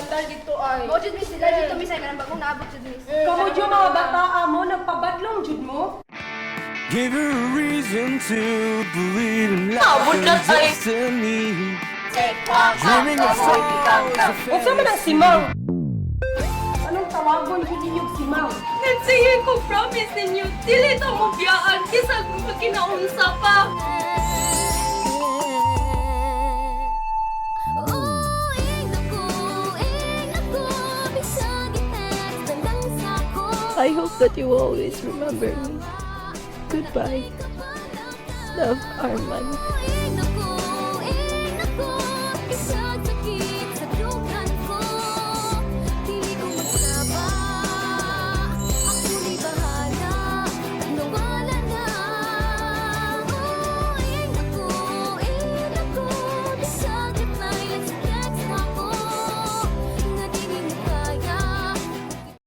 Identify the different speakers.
Speaker 1: Sandal dito ay.
Speaker 2: Mo jud, miss, sila dito, miss, ay kanang bagong naabot jud, miss.
Speaker 3: Kamo jud mga bata mo, nagpabadlong jud mo.
Speaker 4: Give her a reason to believe in life
Speaker 5: Abot na
Speaker 4: and
Speaker 5: tayo.
Speaker 4: Destiny. Dreaming of flowers.
Speaker 3: Unsa man ang simang? Anong tawagon jud ninyo og simang?
Speaker 5: Nagsige ko promise ninyo, dili ta mo biyaan bisag magkinaunsa pa.
Speaker 6: I hope that you will always remember me. Goodbye. Love, Arman.